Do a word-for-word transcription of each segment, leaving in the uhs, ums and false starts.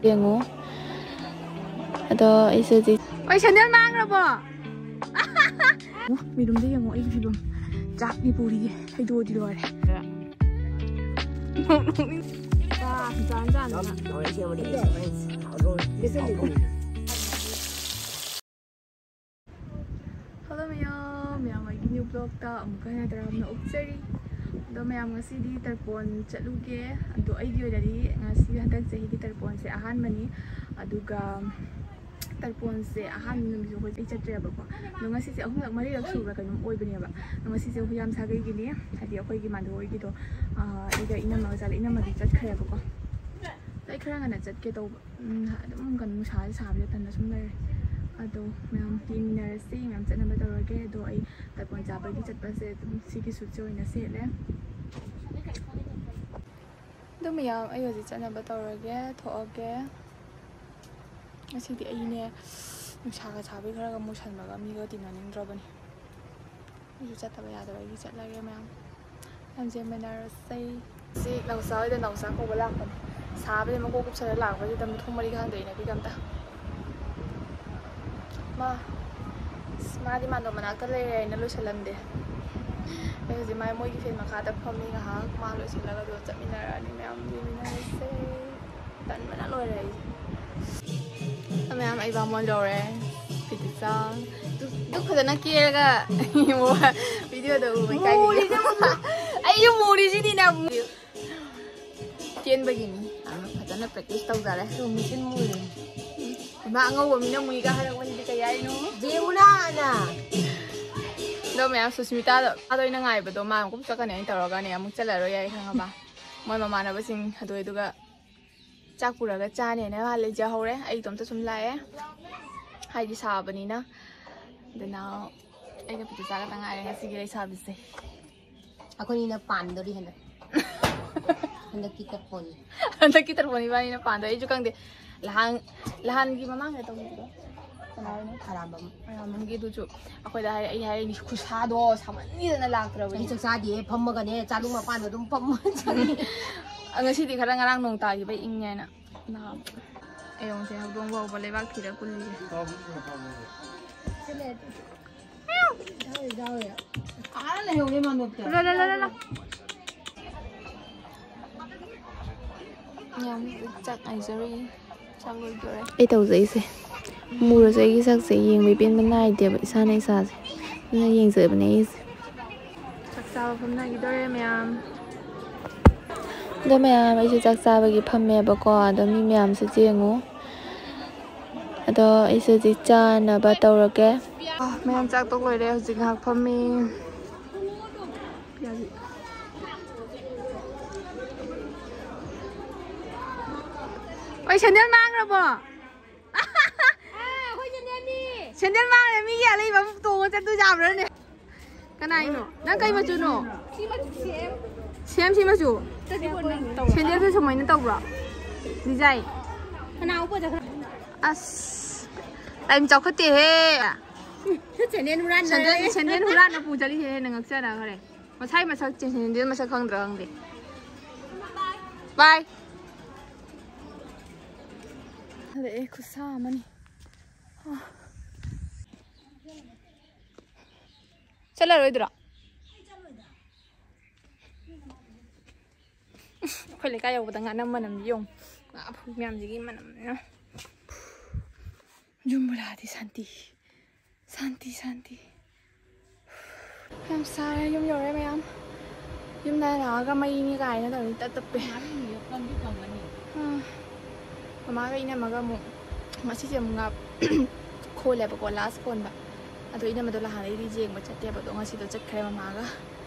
ꯌꯦꯡꯉꯨ꯫ ꯑꯗꯣ ꯑꯩꯁꯨ ꯍꯧꯖꯤꯛ, ꯍꯣꯏ, ꯁꯦꯟꯗꯜ ꯃꯥꯡꯈ꯭ꯔꯕꯣ? ꯃꯤꯔꯨꯝꯗ ꯌꯦꯡꯉꯣ ꯑꯩꯒꯤ ꯐꯤꯕꯝ꯫ ꯆꯥꯛꯅꯤ ꯄꯨꯔꯤꯌꯦ, ꯊꯩꯗꯣꯛꯑꯗꯤ ꯂꯣꯏꯔꯦ꯫ ꯅꯣꯛꯅꯤꯡ-, ꯆꯥ, ꯆꯥ, ꯆꯥ, ꯆꯥ꯫ ꯍꯜꯂꯣ ꯃꯌꯥꯝ, ꯃꯌꯥꯝ ꯑꯩꯒꯤ ꯅ꯭ꯌꯨ ꯕ꯭ꯂꯣꯛꯇ ꯑꯃꯨꯛꯀ ꯍꯟꯅ ꯇꯔꯥꯝꯅ ꯑꯣꯛꯆꯔꯤ꯫ ꯑꯗꯣ ꯃꯌꯥꯝ, ꯉꯁꯤꯗꯤ ꯇꯔꯄꯣꯟ ꯆꯠꯂꯨꯒꯦ꯫ ꯑꯗꯣ ꯑꯩꯒꯤ ꯑꯣꯏꯅꯗꯤ ꯉꯁꯤ ꯍꯟꯗꯛ ꯆꯍꯤꯒꯤ ꯇꯔꯄꯣꯟꯁꯦ ꯑꯍꯥꯟꯕꯅꯤ꯫ ꯑꯗꯨꯒ ꯇꯔꯄꯣꯟꯁꯦ ꯑꯍꯥꯟꯕ ꯅꯨꯃꯤꯠꯁꯨ ꯑꯩꯈꯣꯏ ꯑꯩ ꯆꯠꯇ꯭ꯔꯦꯕꯀꯣ꯫ ꯑꯗꯣ ꯉꯁꯤꯁꯦ ꯑꯍꯨꯝꯂꯛ ꯃꯔꯤꯔꯛ ꯁꯨꯕ꯭ꯔꯥ ꯀꯩꯅꯣꯝ ꯑꯣꯏꯕꯅꯦꯕ꯫ ꯑꯗꯣ ꯉꯁꯤꯁꯦ ꯍꯨꯏꯌꯥꯝ ꯁꯥꯒꯩꯒꯤꯅꯤ, ꯍꯥꯏꯗꯤ ꯑꯩꯈꯣꯏꯒꯤ ꯃꯥꯟꯗꯣ ꯍꯣꯏꯒꯤꯗꯣ, ꯑꯥ, ꯑꯩꯒ ꯏꯅꯝꯃꯒ ꯆꯠꯂꯦ꯫ ꯏꯅꯝꯃꯗꯤ ꯆꯠꯈ꯭ꯔꯦꯕꯀꯣ꯫ ꯑꯗꯣ ꯑꯩ ꯈꯔ ꯉꯟꯅ ꯆꯠꯀꯦ ꯇꯧꯕ꯫ ꯎꯝ, ꯑꯗꯨꯝ ꯀꯩꯅꯣ ꯅꯨꯡꯁꯥꯁꯦ ꯁꯥꯕꯁꯤꯗ ꯇꯟꯅ ꯁꯨꯝ ꯂꯩꯔꯦ꯫ ꯑꯗꯣ ꯃꯌꯥꯝ ꯌꯦꯡꯃꯤꯟꯅꯔꯁꯤ, ꯃꯌꯥꯝ ꯆꯠꯅꯕ ꯇꯧꯔꯒꯦ꯫ ꯑꯗꯣ ꯑꯩ ꯇꯔꯄꯣꯟ ꯆꯥꯕꯒꯤ ꯆꯠꯄꯁꯦ ꯑꯗꯨꯝ ꯁꯤꯒꯤ ꯁꯨꯠꯁꯦ ꯑꯣꯏꯅ ꯁꯦꯠꯂꯦ꯫ ꯑꯗꯣ ꯃꯌꯥꯝ, ꯑꯩ ꯍꯧꯖꯤꯛ ꯆꯠꯅꯕ ꯇꯧꯔꯒꯦ, ꯊꯣꯛꯑꯒꯦ꯫ ꯉꯁꯤꯗꯤ ꯑꯩꯅꯦ ꯅꯨꯡꯁꯥꯒ ꯁꯥꯕꯒꯤ ꯈꯔꯒ ꯃꯨꯁꯟꯕꯒ ꯃꯤꯒ ꯇꯤꯟꯅꯅꯤꯡꯗ꯭ꯔꯕꯅꯤ꯫ ꯑꯩꯁꯨ ꯆꯠꯇꯕ ꯌꯥꯗꯕꯒꯤ ꯆꯠꯂꯒꯦ ꯃꯌꯥꯝ꯫ ꯌꯥꯝ ꯌꯦꯡꯃꯤꯟꯅꯔꯁꯦ꯫ ꯁꯤ ꯅꯥꯎꯆꯥ ꯍꯣꯏꯗ ꯅꯥꯎꯆꯥ ꯀꯧꯕ ꯂꯥꯛꯄꯅꯦ꯫ ꯁꯥꯕꯗꯤ ꯃꯀꯣꯛ ꯀꯨꯞꯁꯜꯂ ꯂꯥꯛꯄꯁꯤꯗ ꯃꯊꯣꯡ ꯃꯔꯤ ꯈꯪꯗꯦ ꯏꯅꯕꯤꯒ ꯑꯝꯇ꯫ ꯃꯥ, ꯑꯁ, ꯃꯥꯗꯤ ꯃꯥꯟꯗꯣ ꯃꯅꯥꯛꯇ ꯂꯩꯔꯦ ꯍꯥꯏꯅ ꯂꯣꯏꯁꯜꯂꯝꯗꯦ꯫ ꯑꯩ ꯍꯧꯖꯤꯛ ꯃꯥꯏ ꯃꯣꯏꯒꯤ ꯐꯦꯟ ꯃꯈꯥꯗ ꯐꯝꯃꯤ ꯉꯥꯏꯍꯥꯛ꯫ ꯃꯥ ꯂꯣꯏꯁꯤꯜꯂꯒ ꯑꯗꯨꯒ ꯆꯠꯃꯤꯟꯅꯔꯛꯑꯅꯤ ꯃꯌꯥꯝ ꯌꯦꯡꯃꯤꯟꯅꯔꯁꯦ꯫ ꯇꯟꯕꯅ ꯂꯣꯏꯔꯦ ꯑꯩ꯫ ꯃꯌꯥꯝ, ꯑꯩ ꯕꯥꯃꯣꯟ ꯌꯧꯔꯦ꯫ ꯐꯤꯇꯤꯆꯥꯡ꯫ ꯗꯨꯛ, ꯗꯨꯛ ꯐꯖꯅ ꯀꯦꯔꯒ ꯚꯤꯗꯤꯑꯣꯗ ꯎꯕ ꯏꯀꯥꯏꯖꯩ꯫ ꯃꯨꯔꯤꯁꯦ ꯌꯦꯡꯉꯨ꯫ ꯑꯩꯁꯨ ꯃꯨꯔꯤꯁꯤꯗꯤ ꯅꯪ꯫ ꯆꯦꯟꯕꯒꯤꯅꯤ꯫ ꯑꯗꯨꯅ ꯐꯖꯅ practice ꯇꯧꯖꯔꯦ꯫ ꯆꯨꯝꯃꯤ, ꯆꯤꯟ ꯃꯨꯔꯤ꯫ ꯏꯃꯥ ꯑꯉꯧꯕ ꯃꯤꯅ ꯃꯨꯏꯒ ꯍꯥꯏꯔꯛꯄꯁꯤꯗꯤ ꯀꯩ ꯍꯥꯏꯅꯣ? ꯌꯦꯡꯉꯨꯅ ꯍꯥꯟꯅ꯫ ꯑꯗꯣ ꯃꯌꯥꯝ, ꯁꯨꯁꯃꯤꯇꯥꯗꯣ, ꯃꯥꯗꯣ ꯑꯩꯅ ꯉꯥꯏꯕꯗꯣ ꯃꯥ ꯑꯃꯨꯛ ꯆꯠꯀꯅꯤ ꯍꯥꯏꯅ ꯇꯧꯔꯒꯅꯦ ꯑꯃꯨꯛ ꯆꯠꯂꯔꯣꯏ ꯌꯥꯏ ꯈꯪꯉꯕ? ꯃꯣꯏ ꯃꯃꯥꯟꯅꯕꯁꯤꯡ ꯑꯗꯨ ꯑꯗꯨꯒ ꯆꯥꯛ ꯄꯨꯔꯒ ꯆꯥꯅꯦꯅ ꯃꯥ ꯂꯩꯖꯍꯧꯔꯦ꯫ ꯑꯩ ꯏꯇꯣꯝꯇ ꯁꯨꯝ ꯂꯥꯛꯑꯦ, ꯍꯥꯏꯗꯤ ꯁꯥꯕꯅꯤꯅ꯫ ꯑꯗꯨꯅ ꯑꯩꯒ ꯄꯤꯇꯨ ꯆꯥꯒꯇ ꯉꯥꯏꯔꯦ ꯉꯁꯤꯒꯤ ꯂꯩꯁꯥꯕꯤꯁꯦ꯫ ꯑꯩꯈꯣꯏꯅꯤꯅ ꯄꯥꯟꯗꯣꯔꯤ ꯍꯟꯗꯛ꯫ ꯍꯟꯗꯛꯀꯤ ꯇꯔꯄꯣꯟ꯫ ꯍꯟꯗꯛꯀꯤ ꯇꯔꯄꯣꯟ ꯏꯕꯥꯅꯤꯅ ꯄꯥꯟꯗꯣꯔꯤ꯫ ꯑꯩꯁꯨ ꯈꯪꯗꯦ, ꯂꯍꯥꯟ, ꯂꯍꯥꯟꯒꯤ ꯃꯃꯥꯡꯗ ꯇꯧꯈꯤꯕꯗꯣ ꯀꯅꯥ ꯍꯥꯏꯅꯣ? ꯑꯔꯥꯝꯕꯝ꯫ ꯑꯔꯥꯝꯕꯝꯒꯤ ꯑꯗꯨꯁꯨ ꯑꯩꯈꯣꯏꯗ ꯍꯥꯏꯔꯦ, ꯑꯩ ꯍꯥꯏꯔꯦ, "ꯈꯨꯁꯥꯗꯣ ꯁꯥꯃꯟꯈꯤꯗꯅ ꯂꯥꯛꯇ꯭ꯔꯕꯅꯤ꯫" ꯑꯩ ꯆꯥꯛ ꯆꯥꯗꯤꯌꯦ, ꯐꯝꯃꯒꯅꯦ ꯆꯥꯅꯨꯡ ꯃꯄꯥꯟꯗ ꯑꯗꯨꯝ ꯐꯝꯃ ꯆꯥꯅꯤ꯫ ꯉꯁꯤꯗꯤ ꯈꯔ ꯉꯔꯥꯡ ꯅꯣꯡ ꯇꯥꯈꯤꯕꯩ ꯏꯪꯉꯦꯅ꯫ ꯑꯩꯌꯣꯡꯁꯦ ꯍꯧꯗꯣꯡ ꯐꯥꯎꯕ ꯂꯩꯕꯥꯛ ꯊꯤꯔ ꯀꯨꯜꯂꯤꯁꯦ꯫ ꯌꯥꯝ ꯆꯥꯛ ꯉꯥꯏꯖꯔꯤ꯫ ꯆꯥꯛ ꯂꯣꯏꯗꯣꯔꯦ꯫ ꯑꯩ ꯇꯧꯖꯩꯁꯦ ꯃꯨꯔꯁꯨ ꯑꯩꯒꯤ ꯁꯛꯁꯦ ꯌꯦꯡꯕ ꯄꯦꯟꯕ ꯅꯥꯏꯗꯦꯕ ꯏꯁꯥꯅ ꯏꯁꯥꯁꯦ꯫ ꯑꯗꯨꯅ ꯌꯦꯡꯖꯕꯅꯦ ꯑꯩꯁꯦ꯫ ꯆꯥꯛ ꯆꯥꯕ ꯐꯝꯅꯈꯤꯗꯣꯔꯦ ꯃꯌꯥꯝ꯫ ꯑꯗꯣ ꯃꯌꯥꯝ, ꯑꯩꯁꯦ ꯆꯥꯛ ꯆꯥꯕꯒꯤ ꯐꯝꯃꯦꯕꯀꯣ꯫ ꯑꯗꯣ ꯃꯤ ꯃꯌꯥꯝꯁꯨ ꯌꯦꯡꯉꯨ꯫ ꯑꯗꯣ ꯑꯩꯁꯨ ꯍꯧꯖꯤꯛ ꯆꯥꯅꯕ ꯇꯧꯔꯒꯦ꯫ ꯑꯥ, ꯃꯌꯥꯝ ꯆꯥꯛ ꯇꯣꯛ ꯂꯣꯏꯔꯦ꯫ ꯍꯧꯖꯤꯛ ꯉꯥꯏꯍꯥꯛ ꯐꯝꯃꯤ꯫ ꯑꯩ ꯁꯦꯟꯗꯦꯜ ꯃꯥꯡꯈ꯭ꯔꯕꯣ? ꯁꯦꯟꯗꯦꯜ ꯃꯥꯡꯉꯦ, ꯃꯤꯒꯤ ꯑꯂꯩꯕ ꯑꯃ ꯇꯣꯡꯉ ꯆꯠꯇꯣꯏ ꯌꯥꯕ꯭ꯔꯥꯅꯦ? ꯀꯅꯥꯏꯅꯣ? ꯅꯪ ꯀꯩ ꯃꯆꯨꯅꯣ? ꯁꯦꯝ ꯁꯤ ꯃꯆꯨ? ꯁꯦꯟꯗꯦꯜꯁꯦ ꯁꯨꯃꯥꯏꯅ ꯇꯧꯕ꯭ꯔꯣ? ꯗꯤꯖꯥꯏꯟ? ꯑꯁ, ꯇꯥꯏꯝ ꯆꯥꯎꯈꯠꯇꯦꯍꯦ꯫ ꯁꯦꯟꯗꯦꯜ ꯍꯨꯔꯥꯟꯅ ꯄꯨ ꯆꯠꯂꯤꯁꯦ ꯍꯦꯟꯅ ꯉꯛꯆꯅꯈ꯭ꯔꯦ꯫ ꯃꯁꯥꯏ ꯃꯁꯛ ꯁꯦꯟꯗꯦꯜ ꯃꯁꯛ ꯈꯪꯗ꯭ꯔꯥ ꯈꯪꯗꯦ꯫ ꯕꯥꯏ꯫ ꯍꯜꯂꯛꯑꯦ, ꯈꯨꯠꯁꯥ ꯑꯃꯅꯤ꯫ ꯑꯥ꯫ ꯆꯠꯂꯔꯣꯏꯗ꯭ꯔꯣ? ꯑꯩꯈꯣꯏ ꯂꯩꯀꯥꯏ ꯌꯧꯕꯗ ꯉꯥꯅꯝ ꯃꯅꯝ ꯌꯦꯡꯉꯨ꯫ ꯉꯥ ꯐꯧ ꯃꯌꯥꯝꯁꯤꯒꯤ ꯃꯅꯝꯅ꯫ ꯌꯨꯝ ꯕꯣꯔꯥꯗꯤ ꯁꯥꯟꯇꯤ꯫ ꯁꯥꯟꯇꯤ, ꯁꯥꯟꯇꯤ꯫ ꯌꯥꯝ ꯁꯥꯔꯦ, ꯌꯨꯝ ꯌꯧꯔꯦ ꯃꯌꯥꯝ꯫ ꯌꯨꯝꯗ ꯂꯥꯛꯑꯒ ꯃꯩꯅꯤ ꯀꯥꯏꯅ ꯇꯧꯔꯤ, ꯇꯠ ꯇꯞꯄꯦ꯫ ꯑꯥ꯫ ꯃꯃꯥꯒ ꯏꯅꯝꯃꯒ ꯑꯃꯨꯛ ꯉꯁꯤꯁꯦ ꯑꯃꯨꯛ ꯉꯥ ꯈꯣꯜꯂꯦꯕꯀꯣ, ꯂꯥꯁ ꯈꯣꯟꯕ꯫ ꯑꯗꯣ ꯏꯅꯝꯃꯗꯣ ꯅꯍꯥꯟꯗꯩꯗꯤ ꯌꯦꯡꯕ ꯆꯠꯇꯦꯕ, ꯑꯗꯣ ꯉꯁꯤꯗꯣ ꯆꯠꯈ꯭ꯔꯦ ꯃꯃꯥꯒ꯫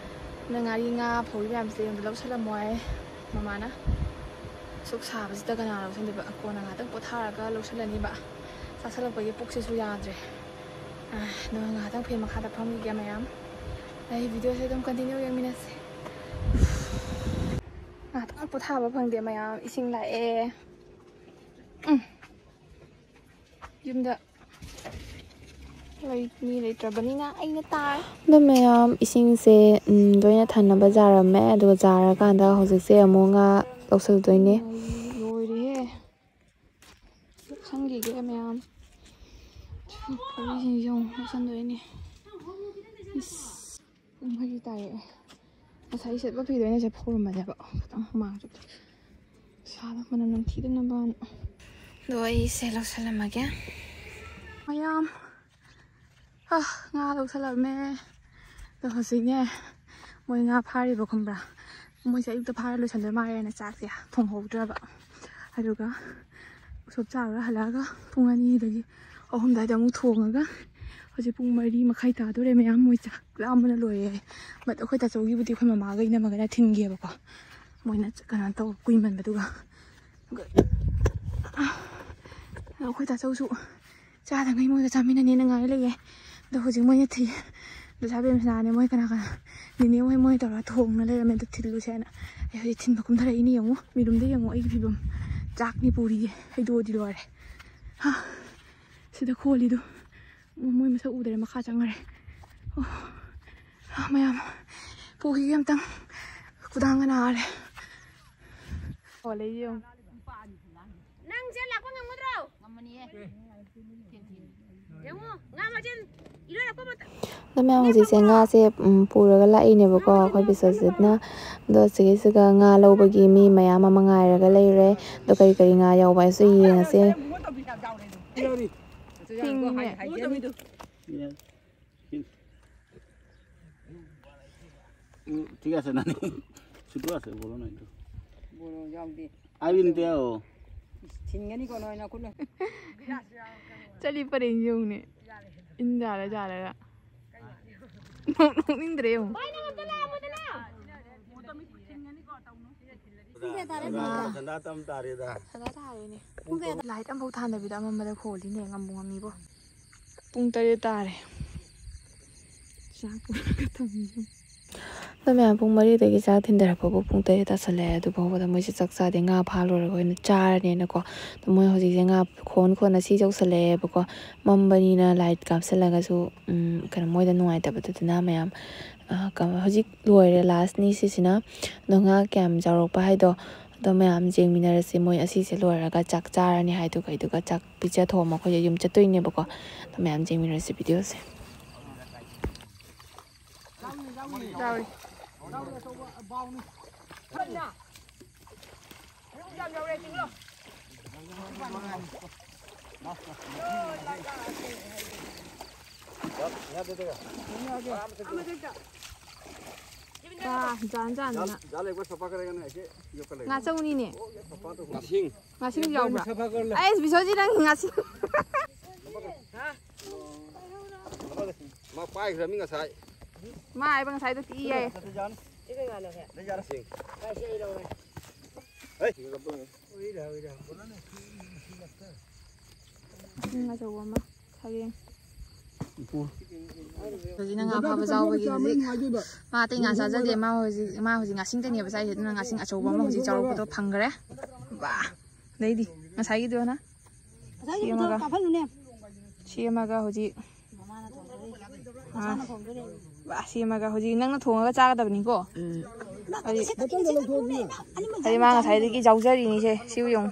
ꯑꯗꯨꯅ ꯉꯥꯔꯤ ꯉꯥ ꯐꯧꯔꯤ ꯃꯌꯥꯝꯁꯦ ꯌꯨꯝꯗ ꯂꯧꯁꯜꯂꯝꯃꯣ ꯍꯥꯏ ꯃꯃꯥꯅ꯫ ꯑꯁꯨꯛ ꯁꯥꯕꯁꯤꯗ ꯀꯅꯥ ꯂꯧꯁꯟꯗꯣꯏꯕ? ꯀꯣꯟꯅ ꯉꯥꯛꯇꯪ ꯄꯣꯊꯥꯔꯒ ꯂꯧꯁꯜꯂꯅꯤꯕ꯫ ꯆꯥꯁꯜꯂꯛꯄꯒꯤ ꯄꯨꯛꯁꯤꯁꯨ ꯌꯥꯗ꯭ꯔꯦ꯫ ꯑꯥ, ꯑꯗꯨꯒ ꯉꯥꯏꯍꯥꯛꯇꯪ ꯐꯦꯟ ꯃꯈꯥꯗ ꯐꯝꯈꯤꯒꯦ ꯃꯌꯥꯝ꯫ ꯑꯩ ꯚꯤꯗꯤꯑꯣꯁꯦ ꯑꯗꯨꯝ ꯀꯟꯇꯤꯅ꯭ꯌꯨ ꯌꯦꯡꯃꯤꯟꯅꯁꯦ꯫ ꯉꯥꯏꯍꯥꯛꯇꯪ ꯄꯣꯊꯥꯕ ꯐꯪꯗꯦ ꯃꯌꯥꯝ꯫ ꯏꯁꯤꯡ ꯂꯥꯛꯑꯦ꯫ ꯎꯝ꯫ ꯌꯨꯝꯗ ꯂꯩ-, ꯃꯤ ꯂꯩꯇ꯭ꯔꯕꯅꯤꯅ ꯑꯩꯅ ꯇꯥꯔꯦ꯫ ꯑꯗꯣ ꯃꯌꯥꯝ, ꯏꯁꯤꯡꯁꯦ, ꯎꯝ, ꯂꯣꯏꯅ ꯊꯟꯅꯕ ꯖꯥꯔꯝꯃꯦ꯫ ꯑꯗꯨꯒ ꯖꯥꯔꯀꯥꯟꯗ ꯍꯧꯖꯤꯛꯁꯦ ꯑꯃꯨꯛ ꯉꯥ ꯂꯧꯁꯜꯂꯨꯗꯣꯏꯅꯦ꯫ ꯂꯣꯏꯔꯦꯍꯦ꯫ ꯈꯪꯈꯤꯒꯦ ꯃꯌꯥꯝ꯫ ꯐꯨꯔꯤꯠꯁꯤꯡꯁꯦ ꯑꯃꯨꯛ ꯂꯧꯁꯟꯗꯣꯏꯅꯦ꯫ ꯏꯁ, ꯄꯨꯡ ꯃꯔꯤ ꯇꯥꯔꯛꯑꯦ꯫ ꯉꯁꯥꯏ ꯁꯦꯠꯄ ꯐꯤꯗꯣ ꯑꯩꯅ ꯁꯦ ꯐꯧꯔꯝꯕꯅꯦꯕ꯫ ꯈꯤꯇꯪ ꯍꯨꯃꯥꯡ ꯆꯨꯞ-, ꯁꯥꯗ ꯃꯅꯝ ꯅꯝꯊꯤꯗꯅꯕꯅ꯫ ꯑꯗꯣ ꯑꯩꯁꯦ ꯂꯧꯁꯜꯂꯝꯃꯒꯦ꯫ ꯃꯌꯥꯝ, ꯑ, ꯉꯥ ꯂꯧꯁꯜꯂꯝꯃꯦ꯫ ꯑꯗꯣ ꯍꯧꯖꯤꯛꯅꯦ, ꯃꯣꯏ ꯉꯥ ꯐꯥꯔꯤꯕ ꯈꯪꯕ꯭ꯔꯥ? ꯃꯣꯏꯁꯦ ꯑꯌꯨꯛꯇ ꯐꯥꯔ ꯂꯣꯏꯁꯟꯗꯣꯏ ꯃꯥꯜꯂꯦꯅ ꯆꯥꯛꯁꯦ ꯊꯣꯡꯍꯧꯗ꯭ꯔꯕ꯫ ꯑꯗꯨꯒ ꯎꯁꯣꯞ ꯆꯥꯔꯨꯔ ꯍꯜꯂꯛꯑꯒ ꯄꯨꯡ ꯑꯅꯤꯗꯒꯤ ꯑꯍꯨꯝ ꯑꯗꯨꯋꯥꯏꯗ ꯑꯃꯨꯛ ꯊꯣꯡꯉꯒ ꯍꯧꯖꯤꯛ ꯄꯨꯡ ꯃꯔꯤ ꯃꯈꯥꯏ ꯇꯥꯗꯣꯔꯦ꯫ ꯃꯌꯥꯝ ꯃꯣꯏ ꯆꯥꯛ ꯂꯥꯝꯕꯅ ꯂꯣꯏꯔꯦ꯫ But ꯑꯩꯈꯣꯏ ꯇꯥꯆꯧꯒꯤꯕꯨꯗꯤ ꯑꯩꯈꯣꯏ ꯃꯃꯥꯒ ꯏꯅꯝꯃꯒꯅ ꯊꯤꯟꯒꯤꯑꯕꯀꯣ꯫ ꯃꯣꯏꯅ ꯀꯩꯅꯣ ꯇꯧ ꯀꯨꯏꯃꯟꯕꯗꯨꯒ꯫ ꯑꯗꯣ ꯑꯩꯈꯣꯏ ꯇꯥꯆꯧꯁꯨ ꯆꯥꯗꯉꯩ ꯃꯣꯏꯒ ꯆꯥꯃꯤꯟꯅꯅꯦꯅ ꯉꯥꯏ ꯂꯩꯌꯦ꯫ ꯑꯗꯣ ꯍꯧꯖꯤꯛ ꯃꯣꯏꯅ ꯊꯤ-, ꯗꯁꯥ ꯕꯦꯝꯁꯅꯥꯅꯦ, ꯃꯣꯏ ꯀꯅꯥ ꯀꯅꯥ, ꯅꯦꯅꯦ ꯍꯣꯏ ꯃꯣꯏ ꯇꯧꯔꯒ ꯊꯣꯡꯅ ꯂꯩꯔꯝꯃꯦ꯫ ꯑꯗꯣ ꯊꯤꯜꯂꯨꯁꯦꯅ ꯑꯩ ꯍꯧꯖꯤꯛ ꯊꯤꯟꯕ ꯀꯨꯝꯊꯔꯛꯏꯅꯦ꯫ ꯌꯦꯡꯉꯨ, ꯃꯤꯔꯨꯝꯗ ꯌꯦꯡꯉꯨ ꯑꯩꯒꯤ ꯐꯤꯕꯝ꯫ ꯆꯥꯛꯅꯤ ꯄꯨꯔꯤꯌꯦ, ꯍꯩꯗꯣꯛꯑꯗꯤ ꯂꯣꯏꯔꯦ꯫ ꯍꯥ, ꯁꯤꯗ ꯈꯣꯜꯂꯤꯗꯣ꯫ ꯃꯣꯏ ꯃꯁꯛ ꯎꯗ꯭ꯔꯦ, ꯃꯈꯥ ꯆꯪꯈ꯭ꯔꯦ꯫ ꯑꯣ, ꯃꯌꯥꯝ, ꯄꯨꯈꯤꯒꯦ ꯑꯝꯇꯪ꯫ ꯈꯨꯗꯥꯡꯒ ꯅꯥꯔꯦ꯫ ꯑꯣ, ꯂꯩ ꯌꯦꯡꯉꯨ꯫ ꯅꯪ ꯆꯦ ꯂꯥꯛꯄ ꯉꯝꯒꯗ꯭ꯔꯣ? ꯉꯝꯃꯅꯤꯌꯦ꯫ ꯌꯦꯡꯉꯨ, ꯉꯥ ꯃꯆꯦꯟ ꯏꯔꯣꯏꯔꯛꯄ ꯃꯇꯝ꯫ ꯑꯗꯣ ꯃꯌꯥꯝ, ꯍꯧꯖꯤꯛꯁꯦ ꯉꯥꯁꯦ, ꯎꯝ, ꯄꯨꯔꯒ ꯂꯥꯛꯏꯅꯦꯕꯀꯣ ꯑꯩꯈꯣꯏ ꯕꯤꯁ꯭ꯋꯖꯤꯠꯅ꯫ ꯑꯗꯣ ꯁꯤꯒꯤꯁꯤꯒ ꯉꯥ ꯂꯧꯕꯒꯤ ꯃꯤ ꯃꯌꯥꯝ ꯑꯃ ꯉꯥꯏꯔꯒ ꯂꯩꯔꯦ꯫ ꯑꯗꯣ ꯀꯔꯤ ꯀꯔꯤ ꯉꯥ ꯌꯥꯎꯕ ꯍꯥꯏꯁꯨ ꯌꯦꯡꯉꯁꯦ꯫ ꯌꯥꯎꯔꯤ꯫ ꯍꯤꯡꯉꯤꯅꯦ꯫ ꯎꯝ, ঠিক আছে, নানি। ছুটো আছে, বড় নাই তো। বড় যাও দে। আইবিন তেও। ꯊꯤꯟꯒꯅꯤꯀꯣ ꯅꯣꯏ ꯅꯈꯨꯠꯅ꯫ ꯆꯠꯂꯤ ꯄꯔꯦꯡ ꯌꯦꯡꯉꯨꯅꯦ꯫ ꯏꯟ ꯌꯥꯜꯂ ꯌꯥꯜꯂꯒ꯫ ꯅꯣꯛ-, ꯅꯣꯛꯅꯤꯡꯗ꯭ꯔꯦ ꯌꯦꯡꯉꯨ꯫ ꯁꯟꯗꯥ ꯇꯝ ꯇꯥꯔꯦꯗ꯫ ꯁꯟꯗꯥ ꯇꯥꯔꯦꯅꯦ꯫ ꯄꯨꯡ ꯀꯌꯥꯗ? Light ꯑꯃꯐꯥꯎ ꯊꯥꯟꯗꯕꯤꯗ ꯑꯃꯝꯕꯗ ꯈꯣꯜꯂꯤꯅꯦ, ꯉꯝꯕꯨ ꯉꯝꯃꯤꯕꯣ꯫ ꯄꯨꯡ ꯇꯔꯦꯠ ꯇꯥꯔꯦ꯫ ꯆꯥꯛ ꯄꯨꯔꯒ ꯊꯝꯃꯤ꯫ ꯑꯗꯣ ꯃꯌꯥꯝ, ꯄꯨꯡ ꯃꯔꯤꯗꯒꯤ ꯆꯥꯛ ꯊꯤꯟꯊꯔꯛꯄꯕꯨ ꯄꯨꯡ ꯇꯔꯦꯠ ꯇꯥꯁꯜꯂꯛꯑꯦ꯫ ꯑꯗꯨ ꯐꯥꯎꯕꯗ ꯃꯣꯏꯁꯦ ꯆꯥꯛ ꯆꯥꯗꯦ, ꯉꯥ ꯐꯥ ꯂꯣꯏꯔꯒ ꯑꯣꯏꯅ ꯆꯥꯔꯅꯦꯅꯀꯣ꯫ ꯑꯗꯣ ꯃꯣꯏ ꯍꯧꯖꯤꯛꯁꯦ ꯉꯥ ꯈꯣꯟ ꯈꯣꯟꯅ ꯁꯤ ꯌꯧꯁꯜꯂꯛꯑꯦꯕꯀꯣ꯫ ꯃꯝꯕꯅꯤꯅ light ꯀꯥꯞꯁꯜꯂꯒꯁꯨ, ꯎꯝ, ꯀꯩꯅꯣ, ꯃꯣꯏꯗ ꯅꯨꯡꯉꯥꯏꯇꯕꯗꯨꯗꯨꯅ ꯃꯌꯥꯝ, ꯑ, ꯀ-, ꯍꯧꯖꯤꯛ ꯂꯣꯏꯔꯦ, lastꯅꯤ ꯁꯤꯁꯤꯅ꯫ ꯑꯗꯣ ꯉꯥ ꯀꯌꯥꯝ ꯆꯥꯎꯔꯛꯄ ꯍꯥꯏꯗꯣ, ꯑꯗꯣ ꯃꯌꯥꯝ ꯌꯦꯡꯃꯤꯟꯅꯔꯁꯤ꯫ ꯃꯣꯏ ꯑꯁꯤꯁꯦ ꯂꯣꯏꯔꯒ ꯆꯥꯛ ꯆꯥꯔꯅꯤ ꯍꯥꯏꯗꯨꯒ, ꯑꯗꯨꯒ ꯆꯥꯛ ꯄꯤꯖ ꯊꯣꯡꯕ ꯑꯩꯈꯣꯏꯁꯦ ꯌꯨꯝ ꯆꯠꯇꯣꯏꯅꯦꯕꯀꯣ꯫ ꯑꯗꯣ ꯃꯌꯥꯝ ꯌꯦꯡꯃꯤꯟꯅꯔꯁꯤ ꯚꯤꯗꯤꯑꯣꯁꯦ꯫ ꯌꯥꯎꯔꯤ꯫ ꯋꯥ, ꯖꯥꯟ ꯖꯥꯟꯗꯅ꯫ ꯉꯥꯆꯧꯅꯤꯅꯦ꯫ ꯉꯥꯁꯤꯡ꯫ ꯉꯥꯁꯤꯡ ꯌꯥꯎꯕ꯭ꯔꯥ? ꯑꯩꯁ, ꯕꯤꯁꯣꯖꯤꯠ, ꯅꯪ ꯉꯥꯁꯤꯡ꯫ ꯃꯥ ꯄꯥꯏꯈ꯭ꯔꯃꯤ ꯉꯁꯥꯏ꯫ ꯃꯥ ꯍꯥꯏꯕ ꯉꯁꯥꯏꯗꯣ ꯇꯤ ꯌꯥꯏ꯫ ꯉꯥꯁꯤꯡ꯫ ꯉꯥꯁꯤꯡ ꯑꯆꯧꯕ ꯑꯃ, ꯁꯔꯦꯡ꯫ ꯍꯧꯖꯤꯛꯅ ꯉꯥ ꯐꯥꯕ ꯌꯥꯎꯕꯒꯤ ꯍꯧꯖꯤꯛ ꯃꯥ ꯑꯇꯩ ꯉꯥ ꯆꯥꯖꯗꯦ꯫ ꯃꯥ ꯍꯧꯖꯤꯛ, ꯃꯥ ꯍꯧꯖꯤꯛ ꯉꯥꯁꯤꯡꯗꯅꯦꯕ ꯆꯥꯏꯁꯦ꯫ ꯑꯗꯨꯅ ꯉꯥꯁꯤꯡ ꯑꯆꯧꯕ ꯑꯃ ꯍꯧꯖꯤꯛ ꯆꯥꯎꯔꯛꯄꯗꯣ ꯐꯪꯈ꯭ꯔꯦ꯫ ꯕꯥ! ꯑꯗꯩꯗꯤ ꯉꯁꯥꯏꯒꯤꯗꯨꯅ ꯉꯁꯥꯏꯒꯤ ꯁꯦꯝꯃꯒ꯫ ꯀꯥꯐꯜꯗꯨꯅꯦ꯫ ꯁꯦꯝꯃꯒ ꯍꯧꯖꯤꯛ꯫ ꯃꯃꯥꯅ ꯊꯣꯡꯗꯣꯔꯤ꯫ ꯑꯥ꯫ ꯃꯆꯥꯅ ꯊꯣꯡꯗꯣꯔꯤ꯫ ꯕꯥ, ꯁꯦꯝꯃꯒ ꯍꯧꯖꯤꯛ ꯅꯪꯅ ꯊꯣꯡꯉꯒ ꯆꯥꯒꯗꯕꯅꯤꯀꯣ꯫ ꯎꯝ꯫ ꯍꯥꯏꯗꯤ, ꯁꯦꯠꯇꯅꯤ, ꯁꯦꯠꯇꯅꯤ, ꯁꯦꯠꯇꯅꯤ꯫ ꯍꯥꯏꯗꯤ ꯃꯥ ꯉꯁꯥꯏꯗꯒꯤ ꯌꯥꯎꯖꯔꯤꯅꯤꯁꯦ꯫ ꯁꯤꯕꯨ ꯌꯦꯡꯉꯨ꯫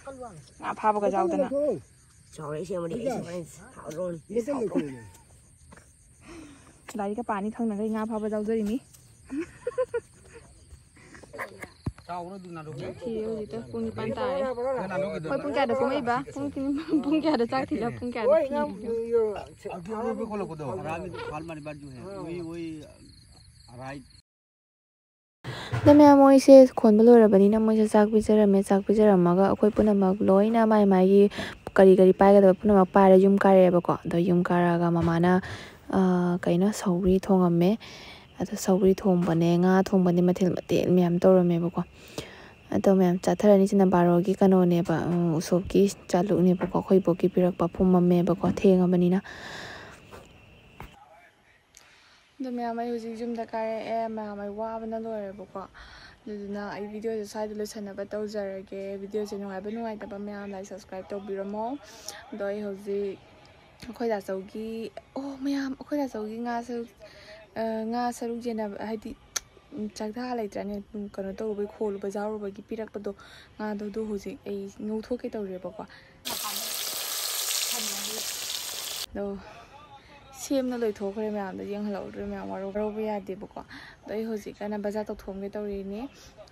ꯉꯥ ꯐꯥꯕꯒ ꯌꯥꯎꯗꯅ꯫ ꯆꯥꯎꯔꯦ, ꯁꯤ ꯑꯃꯗꯤ ꯑꯩꯁꯦ ꯍꯣꯔꯦꯟ ꯍꯥꯎꯔꯅꯤ꯫ ꯂꯥꯏꯔꯤꯛꯀ ꯄꯥꯅꯤ ꯈꯪꯗꯈꯩ ꯉꯥ ꯐꯥꯕ ꯌꯥꯎꯖꯔꯤꯅꯤ꯫ ꯁꯤ ꯍꯧꯖꯤꯛꯇ ꯄꯨꯡ ꯅꯤꯄꯥꯟ ꯇꯥꯔꯦ꯫ ꯍꯣꯏ, ꯄꯨꯡ ꯀꯌꯥꯗ ꯀꯨꯝꯃꯛꯏꯕ? ꯄꯨꯡ ꯀꯤꯟ-, ꯄꯨꯡ ꯀꯌꯥꯗ ꯆꯥꯛ ꯊꯤꯜꯂꯛ? ꯄꯨꯡ ꯀꯌꯥꯗ ꯊꯤꯜꯂꯛ? ꯑꯗꯣ ꯃꯌꯥꯝ, ꯃꯣꯏꯁꯦ ꯈꯣꯟꯕ ꯂꯣꯏꯔꯕꯅꯤꯅ ꯃꯣꯏꯁꯦ ꯆꯥꯛ ꯄꯤꯖꯔꯝꯃꯦ꯫ ꯆꯥꯛ ꯄꯤꯖꯔꯝꯃꯒ ꯑꯩꯈꯣꯏ ꯄꯨꯝꯅꯃꯛ ꯂꯣꯏꯅ ꯃꯥꯏ ꯃꯥꯏꯒꯤ ꯀꯔꯤ ꯀꯔꯤ ꯄꯥꯏꯒꯗꯕ ꯄꯨꯝꯅꯃꯛ ꯄꯥꯏꯔ ꯌꯨꯝ ꯀꯥꯔꯛꯑꯦꯕꯀꯣ꯫ ꯑꯗꯣ ꯌꯨꯝ ꯀꯥꯔꯛꯑꯒ ꯃꯃꯥꯅ, ꯑꯥ, ꯀꯩꯅꯣ, ꯁꯧꯒ꯭ꯔꯤ ꯊꯣꯡꯉꯝꯃꯦ꯫ ꯑꯗꯣ ꯁꯧꯒ꯭ꯔꯤ ꯊꯣꯡꯕꯅꯦ, ꯉꯥ ꯊꯣꯡꯕꯅꯦ, ꯃꯊꯦꯜ ꯃꯊꯦꯜ ꯃꯌꯥꯝ ꯇꯧꯔꯝꯃꯦꯕꯀꯣ꯫ ꯑꯗꯣ ꯃꯌꯥꯝ ꯆꯥꯊꯔꯅꯤ꯫ ꯁꯤꯅ ꯕꯥꯔꯣꯒꯤ ꯀꯩꯅꯣꯅꯦꯕ, ꯎꯝ, ꯎꯁꯣꯞꯀꯤ ꯆꯥꯂꯨꯛꯅꯦꯕꯀꯣ꯫ ꯑꯩꯈꯣꯏ ꯏꯕꯣꯛꯀꯤ ꯄꯤꯔꯛꯄ ꯄꯨꯝꯃꯝꯃꯦꯕꯀꯣ, ꯊꯦꯡꯉꯕꯅꯤꯅ꯫ ꯑꯗꯣ ꯃꯌꯥꯝ, ꯑꯩ ꯍꯧꯖꯤꯛ ꯌꯨꯝꯗ ꯀꯥꯔꯛꯑꯦ꯫ ꯃꯌꯥꯝ, ꯑꯩ ꯋꯥꯕꯅ ꯂꯣꯏꯔꯦꯕꯀꯣ꯫ ꯑꯗꯨꯗꯨꯅ ꯑꯩ ꯚꯤꯗꯤꯑꯣꯁꯦ ꯁ꯭ꯋꯥꯏꯗ ꯂꯣꯏꯁꯟꯅꯕ ꯇꯧꯖꯔꯒꯦ꯫ ꯚꯤꯗꯤꯑꯣꯁꯦ ꯅꯨꯡꯉꯥꯏꯕ ꯅꯨꯡꯉꯥꯏꯇꯕ ꯃꯌꯥꯝ like, subscribe ꯇꯧꯕꯤꯔꯝꯃꯣ꯫ ꯑꯗꯣ ꯑꯩ ꯍꯧꯖꯤꯛ ꯑꯩꯈꯣꯏ ꯗꯥꯆꯧꯒꯤ, ꯑꯣ ꯃꯌꯥꯝ, ꯑꯩꯈꯣꯏ ꯗꯥꯆꯧꯒꯤ ꯉꯥ ꯁꯔꯨꯛ, ꯑ, ꯉꯥ ꯁꯔꯨꯛ ꯌꯦꯟꯅꯕ, ꯍꯥꯏꯗꯤ ꯎꯝ, ꯆꯥꯛꯊꯥ ꯂꯩꯇ꯭ꯔꯅꯦ꯫ ꯎꯝ, ꯀꯩꯅꯣ ꯇꯧꯔꯨꯕꯩ, ꯈꯣꯜꯂꯨꯕ ꯖꯥꯔꯨꯕꯒꯤ ꯄꯤꯔꯛꯄꯗꯣ ꯉꯥꯗꯣ, ꯑꯗꯨ ꯍꯧꯖꯤꯛ ꯑꯩ ꯉꯧꯊꯣꯛꯀꯦ ꯇꯧꯔꯤꯕꯀꯣ꯫ ꯑꯗꯣ ꯁꯦꯝꯅ ꯂꯣꯏꯊꯣꯛꯈ꯭ꯔꯦ ꯃꯌꯥꯝꯗꯣ, ꯌꯦꯡꯍꯜꯍꯧꯗ꯭ꯔꯦ ꯃꯌꯥꯝ, ꯋꯥꯔꯧ-, ꯋꯥꯔꯧꯕ ꯌꯥꯗꯦꯕꯀꯣ꯫ ꯑꯗꯣ ꯑꯩ ꯍꯧꯖꯤꯛ ꯀꯟꯅ ꯕꯖꯥꯔ ꯇꯧꯊꯣꯛꯑꯝꯒꯦ ꯇꯧꯔꯤꯅꯦ꯫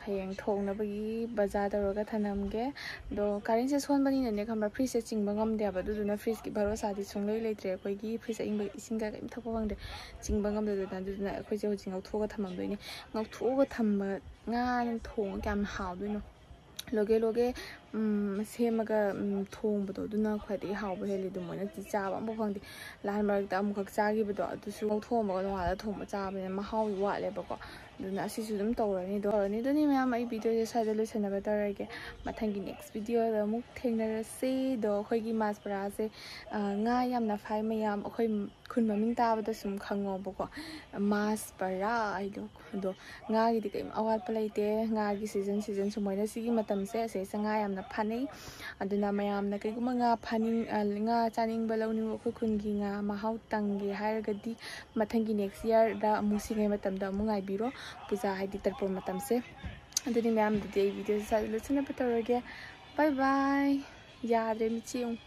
ꯍꯌꯦꯡ ꯊꯣꯡꯅꯕꯒꯤ ꯕꯖꯥꯔ ꯇꯧꯔꯒ ꯊꯅꯝꯒꯦ꯫ ꯑꯗꯣ ꯀꯔꯦꯟꯁꯦ ꯁꯣꯟꯕꯅꯤꯅꯅꯦ, ꯈꯪꯕ꯭ꯔꯥ, ꯐ꯭ꯔꯤꯖꯁꯦ ꯆꯤꯡꯕ ꯉꯝꯗꯦꯕ꯫ ꯑꯗꯨꯗꯨꯅ ꯐ꯭ꯔꯤꯖꯀꯤ ꯚꯔꯣꯁꯥꯗꯤ ꯁꯨꯡꯂꯩ ꯂꯩꯇ꯭ꯔꯦ꯫ ꯑꯩꯈꯣꯏꯒꯤ ꯐ꯭ꯔꯤꯖ ꯑꯏꯪꯕ ꯏꯁꯤꯡꯒ ꯀꯔꯤꯝ ꯊꯛꯄ ꯐꯪꯗ꯭ꯔꯦ, ꯆꯤꯡꯕ ꯉꯝꯗꯗꯅ꯫ ꯑꯗꯨꯗꯨꯅ ꯑꯩꯈꯣꯏꯁꯦ ꯍꯧꯖꯤꯛ ꯉꯧꯊꯣꯛꯑꯒ ꯊꯝꯃꯝꯗꯣꯏꯅꯦ꯫ ꯉꯧꯊꯣꯛꯑꯒ ꯊꯝꯕ ꯉꯥ ꯊꯣꯡꯉ ꯀꯌꯥꯝ ꯍꯥꯎꯗꯣꯏꯅꯣ꯫ ꯂꯣꯀꯦꯜ ꯂꯣꯀꯦꯜ, ꯎꯝ, ꯁꯦꯝꯃꯒ, ꯎꯝ, ꯊꯣꯡꯕꯗꯣ, ꯑꯗꯨꯅ ꯈ꯭ꯋꯥꯏꯗꯒꯤ ꯍꯥꯎꯕ ꯍꯦꯜꯂꯤ꯫ ꯑꯗꯨ ꯃꯣꯏꯅꯗꯤ ꯆꯥꯕ ꯑꯃꯐꯥꯎ ꯐꯪꯗꯦ꯫ ꯂꯥꯟ ꯃꯔꯛꯇ ꯑꯃꯨꯛꯈꯛ ꯆꯥꯈꯤꯕꯗꯣ, ꯑꯗꯨꯁꯨ ꯂꯧꯊꯣꯛꯑꯝꯃꯒ ꯅꯣꯡꯉꯥꯜꯂꯒ ꯊꯣꯡꯕ ꯆꯥꯕꯅꯤꯅ ꯃꯍꯥꯎ ꯋꯥꯠꯂꯦꯕꯀꯣ꯫ ꯑꯗꯨꯅ ꯑꯁꯤꯁꯨ ꯑꯗꯨꯝ ꯇꯧꯔꯅꯤ꯫ ꯑꯗꯣ ꯇꯧꯔꯅꯤ꯫ ꯑꯗꯨꯅꯤ ꯃꯌꯥꯝ, ꯑꯩ ꯚꯤꯗꯤꯑꯣꯁꯦ ꯁ꯭ꯋꯥꯏꯗ ꯂꯣꯏꯁꯟꯅꯕ ꯇꯧꯔꯒꯦ꯫ ꯃꯊꯪꯒꯤ ꯅꯦꯛꯁ ꯚꯤꯗꯤꯑꯣꯗ ꯑꯃꯨꯛ ꯊꯦꯡꯅꯔꯁꯤ꯫ ꯑꯗꯣ ꯑꯩꯈꯣꯏꯒꯤ ꯃꯥꯁ ꯕꯔꯥꯁꯦ, ꯑ, ꯉꯥ ꯌꯥꯝꯅ ꯐꯥꯏ ꯃꯌꯥꯝ꯫ ꯑꯩꯈꯣꯏ ꯈꯨꯟ ꯃꯃꯤꯡ ꯇꯥꯕꯗ ꯁꯨꯝ ꯈꯪꯉꯣꯕꯀꯣ, ꯃꯥꯁ ꯕꯔꯥ ꯍꯥꯏꯗꯣ꯫ ꯑꯗꯣ ꯉꯥꯒꯤꯗꯤ ꯀꯔꯤꯝ ꯑꯋꯥꯠꯄ ꯂꯩꯇꯦ꯫ ꯉꯥꯒꯤ ꯁꯤꯖꯟ, ꯁꯤꯖꯟ ꯁꯨꯃꯥꯏꯅ ꯁꯤꯒꯤ ꯃꯇꯝꯁꯦ, ꯑꯁꯤꯁꯦ ꯉꯥ ꯌꯥꯝꯅ ꯐꯥꯅꯩ꯫ ꯑꯗꯨꯅ ꯃꯌꯥꯝꯅ ꯀꯩꯒꯨꯝꯕ ꯉꯥ ꯐꯥꯅꯤꯡ-, ꯑ, ꯉꯥ ꯆꯥꯅꯤꯡꯕ, ꯂꯧꯅꯤꯡꯕ, ꯑꯩꯈꯣꯏ ꯈꯨꯟꯒꯤ ꯉꯥ ꯃꯍꯥꯎ ꯇꯪꯒꯦ ꯍꯥꯏꯔꯒꯗꯤ, ꯃꯊꯪꯒꯤ ꯅꯦꯛꯁ ꯏꯌꯥꯔꯗ ꯑꯃꯨꯛ ꯁꯤꯉꯩ ꯃꯇꯝꯗ ꯑꯃꯨꯛ ꯉꯥꯏꯕꯤꯔꯣ, ꯄꯨꯖꯥ ꯍꯥꯏꯗꯤ ꯇꯔꯄꯣꯟ ꯃꯇꯝꯁꯦ꯫ ꯑꯗꯨꯗꯤ ꯃꯌꯥꯝꯗꯨꯗꯤ ꯑꯩ ꯚꯤꯗꯤꯑꯣꯁꯦ ꯁ꯭ꯋꯥꯏꯗ ꯂꯣꯏꯁꯤꯟꯅꯕ ꯇꯧꯔꯒꯦ꯫ ꯕꯥꯏ ꯕꯥꯏ꯫ ꯌꯥꯗ꯭ꯔꯦ ꯃꯤꯠꯁꯦ ꯌꯦꯡꯉꯨ꯫